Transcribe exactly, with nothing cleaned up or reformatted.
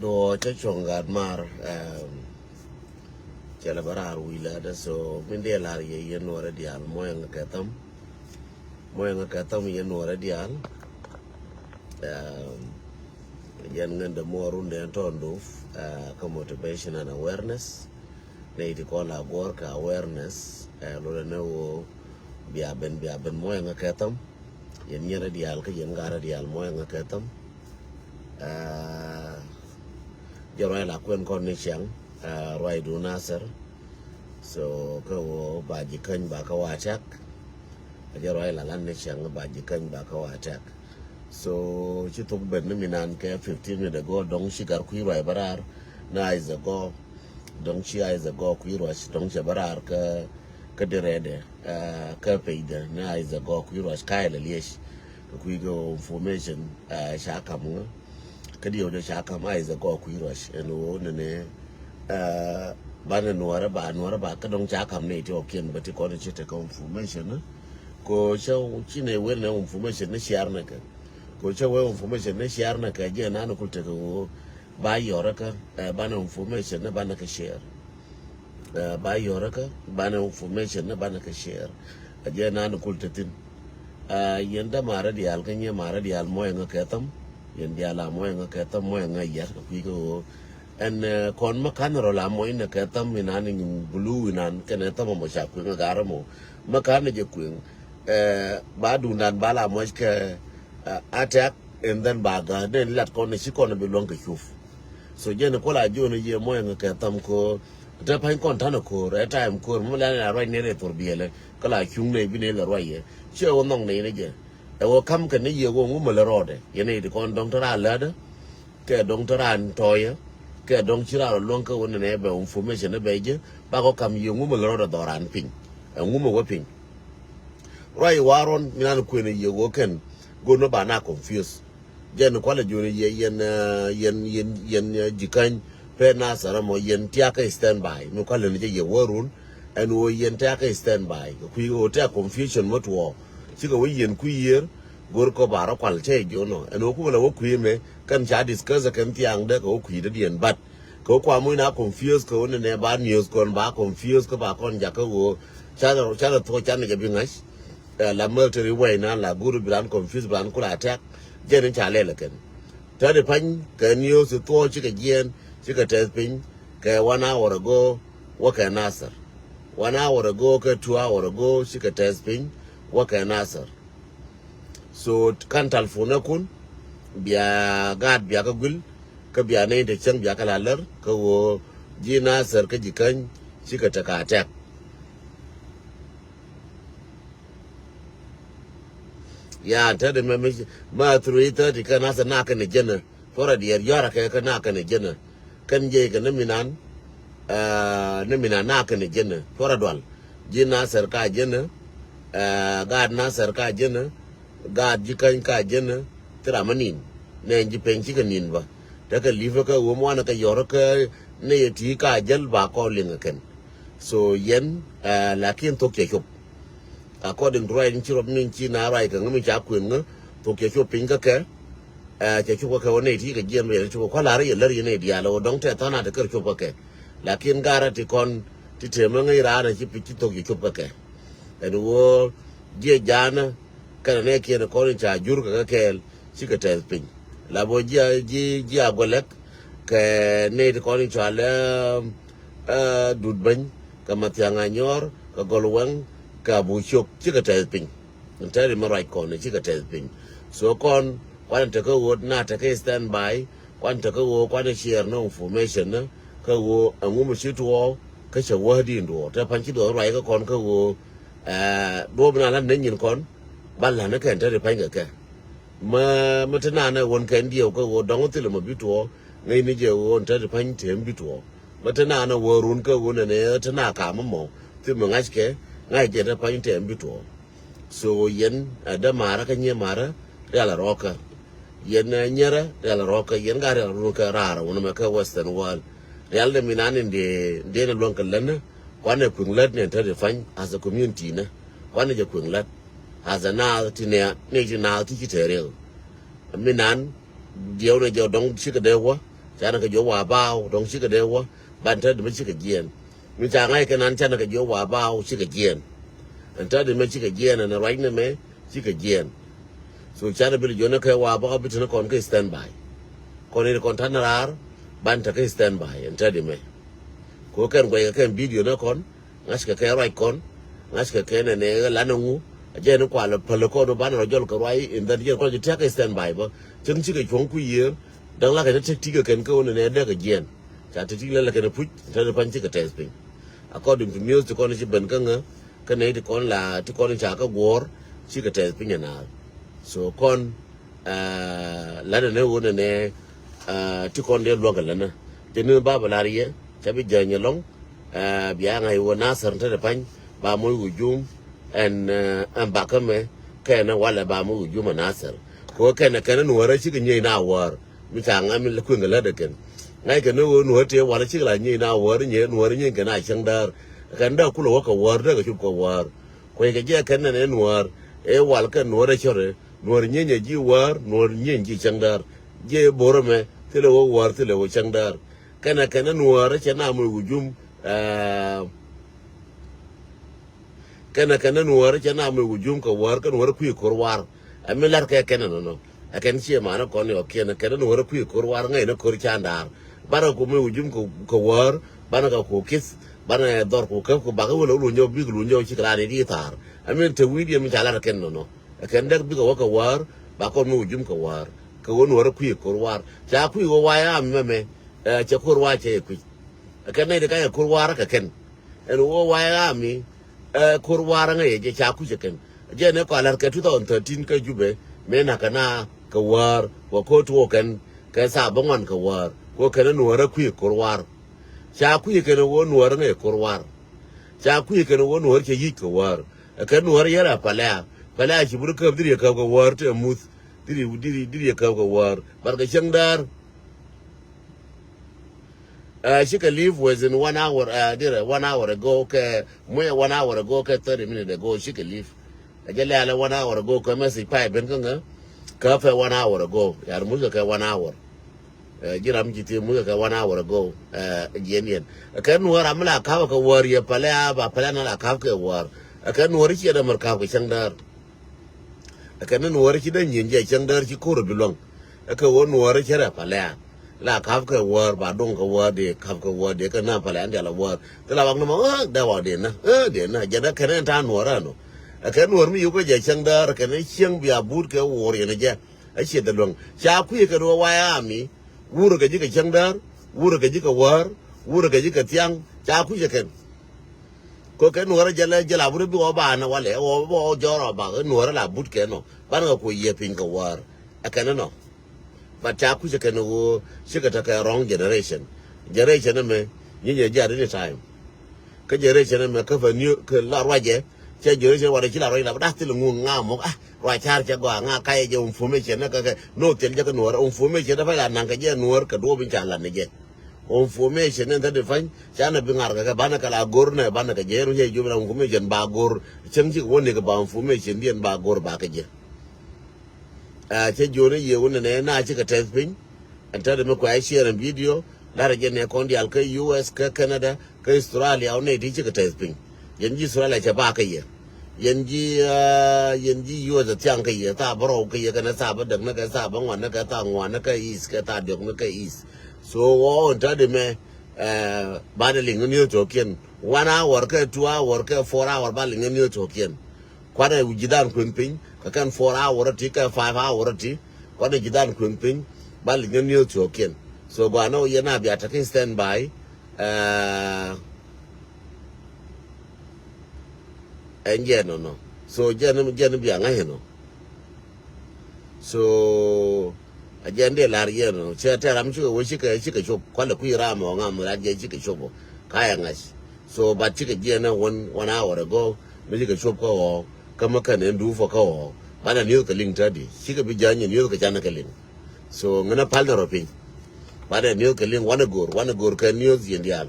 Duɔ̱ɔ̱c cä cuɔ̱ŋ gat mar, cɛ lɛ bä raar wi̱i̱ lätdä. So min diɛ lar yɛ yɛn nuɔrɛ diaal muɔ̱yɛ ŋä kɛ thäm. Muɔ̱yɛ ŋä kɛ thäm yɛn nuɔrɛ diaal. Yɛn ŋän dɛ muɔr run dɛ tɔn duf kä motivation and awareness. Nɛ iti kɔn la guɔr kɛ awareness. Lolɛ nɛ woo bia ben bia ben muɔ̱yɛ ŋä kɛ thäm. Yɛn nyɛrɛ diaal kä yɛn garɛ diaal muɔ̱yɛ ŋä kɛ thäm. Jɛ ruac la kuɛn kɔn ni ciaŋ ruac du Nasir. So kä woo ba ji̱ käny ba kä wa attack. Jɛ ruac la lan ni ciaŋ ba ji̱ käny ba kä wa attack. So ci thuk ben ni mi nan kɛ fifteen minute ago dɔŋ ci gar kui̱ ruac bä raar ni Isaac Gɔ. Dɔŋ ci Isaac Gɔ kui̱ ruac dɔŋ cɛ bä raar kä kä di rɛɛdɛ kä page dɛ ni Isaac Gɔ kui̱ ruac ka̱a̱c lɛ liec. Kɛ kui̱ kɛ information ca kam ŋä. Kä diɛw dee ca kam Isaac Gɔ kui̱ ruac ɛn ɣöö nɛnɛ banɛ nuɔrɛ ba nuɔrɛ ba kä dɔŋ ca kam ni ti ɔkiɛn bä ti kɔn ci tekɛ information. Ko cɛ ci nɛ wen nɛ information ni share nɛ kɛ. Ko cɛ wen information ni share nɛ kɛ jɛ nan kul tekɛ ɣöö ba yɔrɛ kä banɛ information ni banɛ kɛ share. Ba yɔrɛ kä banɛ information ni banɛ kɛ share. A jɛ nan kul te thin. Yɛn dä marä diaal kä nyɛ marä diaal muɔyɛ ŋä kɛ thäm. Yɛn diaal a muɔyɛ ŋä kɛ thäm muɔyɛ ŋä yɛr kɛ kui̱ kɛ ɣöö ɛn kɔn mä kan rɔ la muɔy nɛ kɛ thäm inan in bulu inan kɛnɛ thäm mɔ ca kui̱ ŋä garä mɔ mä kan jɛ kui̱. Ba dundan ba la muɔc kɛ attack. And then ba gä den lat kɔn ni ci kɔn bi luɔŋ kɛ cup. So jɛn kuɔl a jiɔn yie muɔyɛ ŋä kɛ thäm ko. Te pa̱ny kɔn ta̱n ko̱r ɛ time ko̱r mi la ni la ruac ni rɛ thor biɛlɛ kä la cuŋ ni bi ni la ruac yɛ. Ciɛ wä nhɔŋ ni ni jɛ. Ɛ wä kam kɛ ni yie wä ŋu mɛ lɛ rɔɔdɛ yɛ ni di kɔn dɔŋ te ra lädä. Kɛ dɔŋ te ra ni tɔyɛ. Kɛ dɔŋ ci ra rɔ luɔŋ kä wä ni nɛ bɛ information ni bɛ jɛ ba kɔ kam yie ŋu mɛ lɛ rɔɔdɛ dhɔran piny. Ɛ ŋu mɛ wä piny. Ruac wa rɔn mi nan kuën yie wä kɛn. Go̱n ni ba na confuse. Jɛn kualɛ juni yɛ yɛn yɛn yɛn yɛn ji̱ käny pɛ Nasir mɔ yɛn tiakä stand by mi kualɛ ni jɛ yɛ wä run. Ɛn wä yɛn tiakä stand by kɛ kui̱ wä tiak confusion mɔ tuɔ. Cikɛ wä yɛn kui̱ yiër. Go̱r kɔ ba rɔ kual cɛ jonɔ ɛn wä kukɛ lɛ wä kui̱ mɛ kɛn ca discuss kɛn thiaŋ dee kɛ wä kui̱ dee diɛn but kɛ wä kua muc na confuse kɛ wä ni nɛ ba news kɔn ba confuse kɛ ba kɔn jakä wä. Ca lɛ ca lɛ thuɔc ca ni jɛ bi ŋa̱c. La military way na la guru bi ran confuse bi ran kula attack. Jɛn in ca lɛl kɛn. Tɛt i pany kɛ news i thuɔɔk cikɛ jiɛn cikɛ tɛth piny. Kɛ one hour ago wä kɛ Nasir. One hour ago kɛ two hour ago cikɛ tɛth piny wä kɛ Nasir. So kan telephone kun bia gaat bia kä guil kä bia nɛy te cäŋ bia kä la lär kä ɣöö ji̱ Nasir kä ji̱ käny cikɛ tekɛ attack. Ya te de mɛ mi ma three thirty kä Nasir na kɛn jɛnɛ. Thora diɛɛr yɔra kɛ kä na kɛn jɛnɛ. Kɛn jɛ kɛ ni minan ni minan na kɛn jɛnɛ thora dual. Ji̱ Nasir ka jɛnɛ. Gaat Nasir ka jɛnɛ. Gaat ji̱ käny ka jɛnɛ. Thira ma nin nɛ ji̱ peny cikɛ nin ba. Tekɛ li̱pä kä wä muanɛ kɛ yɔrä kä ni yɛ ti ka jäl ba kɔ liŋ kɛn. So yɛn lakin thok cɛ cop. According to ruac ni ci rɔp ni ci na ruac kɛ ŋä mi ca kuën ŋä thok cɛ cop piny kä kɛ. Cɛ cop kä kɛ wä nɛy ti kɛ jiɛn bɛ yɛn cop kä lar yɛ lär yɛ nɛy diaal wä dɔŋ tɛ than a te kär cop kä kɛ. Lakin garä ti kɔn ti temä ŋäc raan ci pic ci thok cɛ cop kä kɛ. Ɛn wä jiɛ jaanä kɛnɛ nɛ kiɛn kɔn in ca jur kɛ kɛ kɛɛl. Cikɛ tɛth piny la bɔ jiɛ jiɛ jiɛ a gɔlɛk. Kɛ nɛy ti kɔn in ca lɛ dut beny kɛ mathiaŋ a nyɔɔr kɛ gɔl wɛŋ kɛ a bu ciok cikɛ tɛth piny. Tɛri mi ruac kɔn cikɛ tɛth piny. So kɔn kuan tekä ɣöö na tekä stand by kuan tekä ɣöö kuan share ni information ni kä ɣöö ɛŋu mi ci tuɔɔk kä cɛ wäh din duɔɔr te pan ci duɔɔr ruac kä kɔn kä ɣöö duɔɔp na lan ni nyin kɔn. Ba lan ni kɛn tɛri pany kɛ kɛ. Mä mä te na nɛ won kɛn diɛw kä ɣöö dɔŋ thilɛ mɔ bi tuɔɔk ŋäc ni jɛ ɣöö tɛri pany tem bi tuɔɔk. Mä te na nɛ wä run kä wun ɛn ɛ te na ka mä mɔ. Thi mi ŋa̱c kɛ ŋa̱c jɛ te pany tɛm bi tuɔɔk. So yɛn ɛ dä marä kä nyiɛ marä rial ɛ rɔkä. Yɛn ɛ nyɛrä rial ɛ rɔkä yɛn ga rial run kä raar wun mɛ kä western world. Rial dɛ mi nan in dee dee nɛ luäŋ kɛ län. Kuan ɛ kuiŋ lät ni ɛn te di pany as a community nɛ. Kuan ɛ jɛ kuiŋ lät as a naath ti nɛ ni ti naath ti ci te riɛl. Mi nan diɛw ni jɛ dɔŋ cikɛ dee wä. Canɛ kɛ jiök wa baaw dɔ̱ŋ cikɛ dee wä. Ban te di mɛ cikɛ jiɛn. Mi ca ŋa̱c kɛ nan canɛ kɛ jiök wa baaw cikɛ jiɛn. Ɛn te di mɛ cikɛ jiɛn ɛn ruac ni mɛ cikɛ jiɛn. So canɛ bi li jiök ni kɛ wa baaw bi te ni kɔn kä stand by. Kɔn in kɔn tanɛ raar ban te kä stand by ɛn te di mɛ. Ko kɛn guɛc kɛ kɛn video ni kɔn. Ŋa̱ckɛ kɛ ruac kɔn, ŋa̱ckɛ kɛ nɛnɛ ɣä lanɛ ŋu. A jɛ ni kual päl kɔn banɛ rɔ jɔl kɛ ruac in dhɛn jɛ kɔn jɛ tiak kɛ stand by bä. Cäŋ cikɛ cuɔ̱ŋ ku yiëër. Da̱ŋ lakɛ ni tek tikɛ kɛn kä ɣän nɛnɛ däk kɛ jiɛn. Ca tek tik lɛ lɛ kɛn puc in te ni pa̱ny cikɛ tɛth piny. According to news ti kɔn ci ben kä ŋä kä nɛy ti kɔn la ti kɔn ca kä guɔ̱ɔ̱r cikɛ tɛth piny ɛnaal. So kɔn Aa, lanɛ ni ɣöö nɛnɛ, aa, ti kɔn dee luäk kɛ länä. Ti ni ba bɛ lar yɛ ca bi jäny ɛlɔ̱ŋ. Aa, bia ŋa̱c ɣöö Nasir te ti pa̱ny ba moc ɣöö jum. Ɛn, aa, ɛn bakä mɛ kɛnɛ walɛ ba moc ɣöö jum ɛ Nasir. Kɛ ɣöö kɛnɛ kɛnɛ nuäärä cikɛ nyiey na wäär. Mi ca ŋa̱ mi kueŋ kɛ lätdɛ kɛn. Ŋa̱ckɛ ni ɣöö nuäär tëë walɛ cikɛ la nyiey na wäär nyiey nuäär nyiey kɛn a cäŋ däär. Kɛn dee kulɛ wä kɛ wäär dee kɛ cop kɛ wäär. Kueckɛ jɛ kɛn nɛnɛ nuäär ëë wal kɛn nuäär ɛ cärɛ. Nuäär nyieny ɛ ji̱ wäär, nuäär nyieny ji̱ cäŋ däär. Jiɛ bo̱r ɛmɛ thilɛ wä wäär, thilɛ wä cäŋ däär. Kɛnɛ kɛnɛ nuäär cɛ na moc wä jum, aa, kɛnɛ kɛnɛ nuäär cɛ na moc wä jum kɛ wäär, kɛ nuäär kui̱ ko̱r war. Ɛ mi la̱r kɛ kɛnɛ nɔnɔ. Ɛ kɛn ciɛ manɛ kɔn yɔkiɛn, ɛ kɛnɛ nuäär kui̱ ko̱r war ŋäcnɛ ko̱r can da̱a̱r. Banɛ kɛ moc wä jum kɛ, kɛ wäär, banɛ kɛ ko̱ kith, banɛ dhɔr ko̱ käp kɛ bakä wälɛ wä luny jɔw bik luny jɔw cik raan i̱ di thaar. Ɛ mi te wi̱i̱diɛn mi ca la̱r ɛ kɛn nɔnɔ. Ɛ kɛn däk bikɛ wä kɛ wäär, ba kɔn mi wä jum kɛ wäär. Kɛ ɣöö nuäärä kui̱ ko̱r war. Ca kui̱ ɣöö wa̱a̱ am mɛmɛ, ɛ, cɛ ko̱r war cɛ yɛ kui̱. Ɛ kɛn nɛy ti ka yɛ ko̱r war kɛ kɛn. Ɛn ɣöö wa̱a̱ am mi, ɛ, ko̱r war ŋäcɛ jɛ ca kui̱ cɛ kɛn. Jɛ ni kɔalär kɛ two thousand thirteen kä Jubɛ, mëë na̱kɛ na kɛ wäär, wä ko̱r tuɔɔk kɛn, kɛ thaa bä ŋuan kɛ wäär. Kɛ ɣöö kɛn nuäärä kui̱ ko̱r war. Ca kui̱ kɛn ɣöö nuäärä ŋäcɛ ko̱r war. Ca kui̱ kɛn ɣöö nuäärä cɛ yic kɛ wäär. Ɛ kɛn nuäärä yɛrɛ pɛlɛa. Pɛlɛa ci bur käp dhil yɛ käp kɛ wäär tɛ muth. Dhil, dhil, dhil yɛ käp kɛ wäär. Bar kɛ cäŋ däär. Ɛ, cikɛ leave within one hour, ɛ, dirɛ one hour ago kɛ, muɛ one hour ago kɛ thirty minute ago cikɛ leave. Ɛ jɛ lɛalɛ one hour ago kɛ message pay ben kä ŋä. Kä pɛ one hour ago. Yar muth kɛ one hour. Ɛ, ji̱ ram ci thiee muth kɛ one hour ago. Ɛ, jiɛn yɛn. Ɛ kɛ nuɔ̱ɔ̱r ram mi la ka̱p kɛ wäär yɛ pɛlɛ a ba pɛlɛ na la ka̱p kɛ wäär. Ɛ kɛ nuɔ̱ɔ̱r ci yɛn dämär ka̱p kɛ cäŋ däär. Ɛ kɛn ni nuɔɔri ci dee nyin jɛ cäŋ däär ci ko̱r bi luäŋ. Ɛ kɛ ɣöö nuɔɔri cä rɛ pɛlɛ a la ka̱p kɛ wäär ba doŋ kɛ wäär dee ka̱p kɛ wäär dee kɛ na pɛlɛ an dial a wäär. Thilɛ wak ni mɔ ɣä dee wak dee na ɣä dee na jɛn ɛ kɛn ɛn ta̱a̱ nuɔɔri ɛnɔ. Ɛ kɛn nuɔɔri mi yuk kɛ jɛ cäŋ däär kɛn ɛ cieŋ bia buut kɛ wuɔr yɛn ɛ jɛ. Ɛ ciɛ dhɛ luäŋ ca kui̱ kɛ duɔ wa̱a̱ ami. Wurɛ kɛ ji̱ kɛ cäŋ däär, wurɛ kɛ ji̱ kɛ wäär, wurɛ kɛ ji̱ kɛ thiaŋ ca kui̱ cɛ kɛn. Kɛ kɛ nuɔrä jɛ lɛ jɛ la wurɛ bi wä ba nɛ walɛ wä bä wä jɔrɔ ba kɛ nuɔrä la but kɛ nɔ ban kɛ ku yiɛ piny kɛ wäär. Ɛ kɛn nɔ. But ca kui̱ cɛ kɛn wä cikɛ tekɛ wrong generation. Generation mɛ nyi nyɛ jɛ at any time. Kä generation mɛ kä fɛ new kɛ la ruacɛ. Cɛ generation warɛ ci la ruacɛ la bä da̱th thil ŋuŋ ŋa mɔk ah ruac car cɛ gɔaa ŋa kayɛ jɛ information nɛ kɛ kɛ no thil jɛ kɛ nuɔrä information dɛ pay la naŋ kɛ jɛ nuɔr kɛ duɔp in ca lat ni jɛ. Information in thäti pany ca nɛ bi ŋar kɛ kɛ banɛ kɛ la gor nɛ banɛ kɛ jɛ ru cɛ jop la information ba gor cäŋ cik wä ni kɛ ba information diɛn ba gor ba kɛ jɛ. Ɛ cɛ jiɔni yie wun nɛ na cikɛ tɛth piny. Ɛn tɛth mi kuɛ share in video. Larɛ jɛ nɛ kɔn dial kä U S kä Canada kä Australia wun nɛ ti cikɛ tɛth piny. Yɛn ji̱ Australia cɛ ba kä yɛ. Yɛn ji̱, ɛ, yɛn ji̱ U S thiaŋ kä yɛ thaa bä rɔw kä yɛ kɛnɛ thaa bä däk ni kɛ thaa bä ŋuan ni kɛ thaa ŋuan ni kɛ east kɛ thaa diɔk ni kɛ east. So wä ɛn tɛth di mɛ, ɛ, ba dɛ liŋ ni ni tɔkiɛn. One hour kɛ two hour kɛ four hour ba liŋ ni ni tɔkiɛn. Kuanɛ ji̱ dhan kueŋ piny kɛ kɛn four hour ti kɛ five hour ti. Kuanɛ ji̱ dhan kueŋ piny ba liŋ ni ni tɔkiɛn. So gɔaa nɔ yɛn a bia tekɛ stand by. Ɛ, ɛn jɛ nɔnɔ. So jɛn jɛn bia ŋa̱c nɔ. So a jɛn dee lar yɛn nɔ cɛ tɛ ram cikɛ wä cikɛ cikɛ cop kualɛ kui̱ ram ɔ ŋam rat jɛ cikɛ cop ɔ. Ka yɛ ŋa̱c. So but cikɛ jiɛn ɛ one one hour ago mi cikɛ cop kä ɔ. Kä mi kɛn ɛn duufɔ kä ɔ banɛ niuth kɛ liŋ tädi cikɛ bi ja̱ny ɛ niuth kɛ canɛ kɛ liŋ. So ŋänä pal ni rɔ piny. Banɛ niuth kɛ liŋ wanɛ go̱r wanɛ go̱r kɛ niuth yɛn diaal.